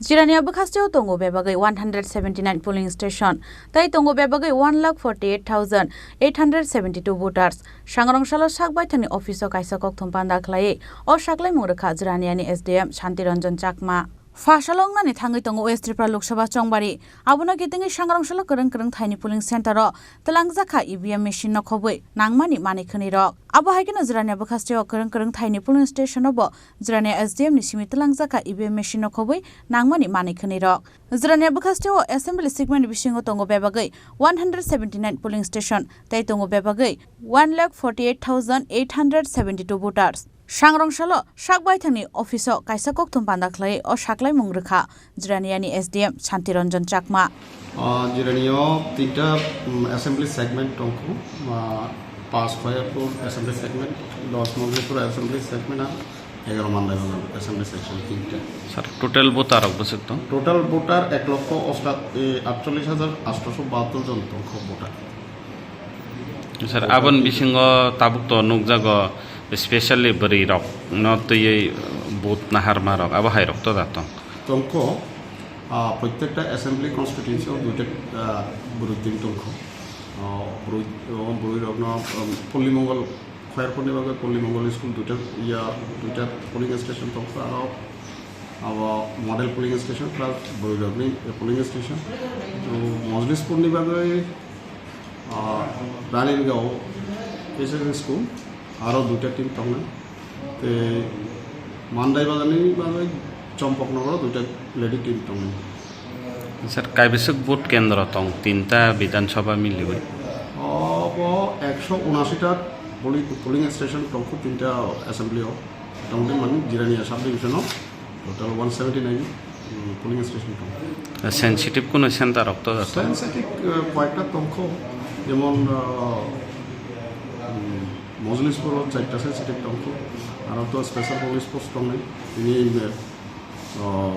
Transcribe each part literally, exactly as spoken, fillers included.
Jirania bwkhasteo tongo bebagwi one hundred seventy nine polling station, tei tongo bebagwi one lakh forty eight thousand eight hundred seventy two voters. Sangrong salo sak baithangni office o kaisa kokthum panda khlaiwi o saklaimung rwkha Jiraniani S D M Shanti Ranjan Chakma. Pha salo wngnani thangwi tongo West Tripura Lok Sabha Chongbari. Abono kitingwi sangrong salo kwrwng kwrwng thaini polling center o twlangjakha E V M machine no khobwi nangmani manwi khwnwi rok. Abo hai kheno Jirania bwkhasteo kwrwng kwrwng thaini polling station o bo Jirania S D M ni simi twlangjakha E V M machine no khobwi nangmani manwi khwnwi rok. Jirania bwkhasteo assembly segment bisingo tongo bebagwi one hundred seventy nine polling station tei tongo bebagwi one lakh forty eight thousand eight hundred seventy two voters. Sangrong salo sak baithangni office o kaisa kokthum panda khlai o saklaimung rwkha Jiraniani S D M Shanti Ranjan Chakma. Ah, Jirania o tinta, mm, assembly segment tongkhu, ah, pas Khairpur assembly segment, dos Moglipur assembly segment, ar egaro Mandaibagan assembly section tinta. Sir, total voter rok bwswk tong? Total voter ek lokho osta-, e, atchollish hajar atshosho bahattor jon tongkho voter. Sir, aboni bisingo tabuk to nukjago, specially bwrwi rok no twiwi vote naharma rok, abo hai rok to da tong? Tongkho, ah, prottekta assembly constituency o duita, ah, bwrwi team tongkho. Ah, bwrwi, o bwrwi rokno, um, Polli Mongol Khairpurni bagwi Polli Mongol school duita, ya, duita polling station tongkho, aro abo model polling station plus bwrwi rokni polling station. To Mojlispurni bagwi, ah, Ranirgao H S S school, aro duita team tongnai. Tei Mandaibaganni bagwi Chompoknogoro duita lady team tongnai. Sir, kaibwswk vote kendro tong tinta Bidhan Sabha miliwi? Obo ekso unashi ta poli-, polling station tongkhu tinta assembly o. Tongdi mani Jirania sub division o total one seventy nine, mm, polling station tong. Sensitive kuno center rok to jato? Sensitive, uh, koyekta tongkho, jemon, uh, mm, Mojlispur o charta sensitive tongkho, aro to special police force tongnai. Tini, uh,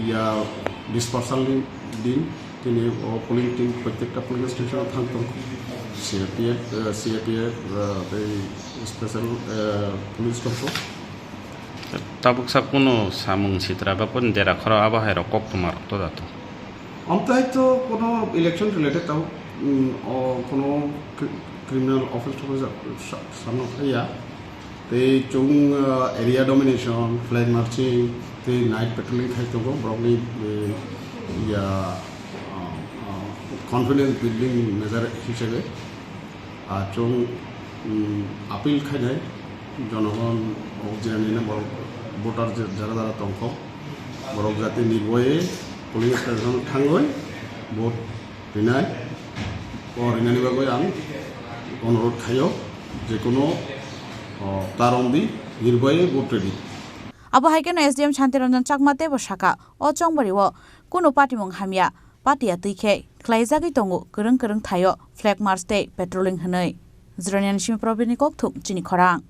ya dispersal ni din, tini o polling team prottekta polling station o thang tongkho. C R P F, uh, C R P F, uh, tei special, uh, police tongkho. Tabuk sak kuno samung sitra ba kun dera khoro abo hai rok kok tuma rok to jato. Amtai to kono election related tau, mm, o kono cri-, criminal offense to ja-, sa-, samno thaya. Tei chung, uh, area domination, flag marching, tei night patrolling khai tongo borokni, eh, ya, uh, uh, confidence building measure hisabe. Ah, chwng, mm, appeal khainai jonogon, o je nini borok voter je jara jara tongkho, borok jate nirboye polling station thangwi vote rinai, o rinani bagwi ang onurodh khaio, je kono, o, tarom di nirboye vote ridi. Abo hai kheno S D M Shanti Ranjan Chakma teibo saka, o chongbari o kunu patimung hamya, patiya twi khe khlaijagwi tongo kwrwng kwrwng thaio flag march tei patrolling hwnwi. Jiraniani simi Probirni kokthum chini khorang.